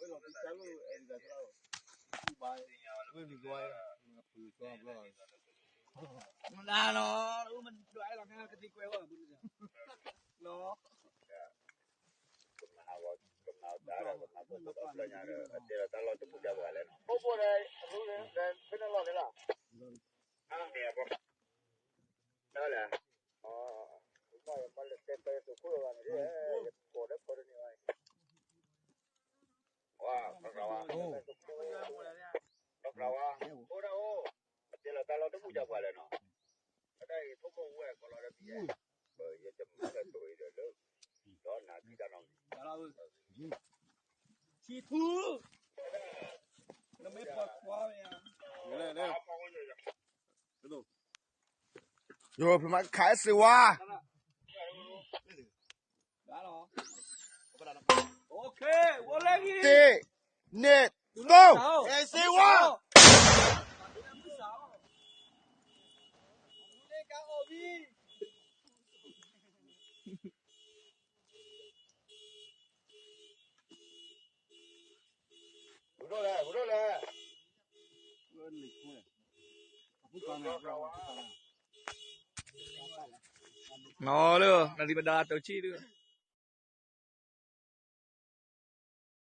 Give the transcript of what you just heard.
နၤလီၤ, မ့ၢ်ဒွးလီၤ ကသံကွဲဝဲ, လီၤ, ကမၤဝဲ, ကမၤဝဲ, ကမၤဝဲ, တၢ်လီၢ်တပူၤဒၣ်ပှၤလဲၣ်နီၤ, ဖိဖိဒီး ဖဲန့ၣ်လီၤန့ၣ်လီၤ, တၢ်လဲၣ်, မ့ၢ်လဲၤတဲပၢၤသုးခိၣ်လီၤဘၣ်န့ၣ်, ကိးဒီးဖိတန့ၢ်ဘၣ်, ဝါ, ပကြၢးဝါ, ပကြၢးဝါ, အိၣ်ဒၣ်အိၣ်, အတဲလီၤတၢ်လီၢ်တပူၤဒၣ်ပှၤလဲၣ်နီၤ, အတၢ်အံၤဖိဖိဝဲကလီၤဒီးပယဲ, ယတမၤလၢတိၤအံၤဒီးလၢ, ဒီးနၤခံတၢ်နီၤ, ဆံထူ, နမ့ၢ်ပှၤကွၢ်, ယိၤဖျမးခးစ့ဝါ, တ့ၢ်, န့ၢ်, သိ, စ့ဝါ, နီၤလၢ နဒံးပဒါတဆံဒု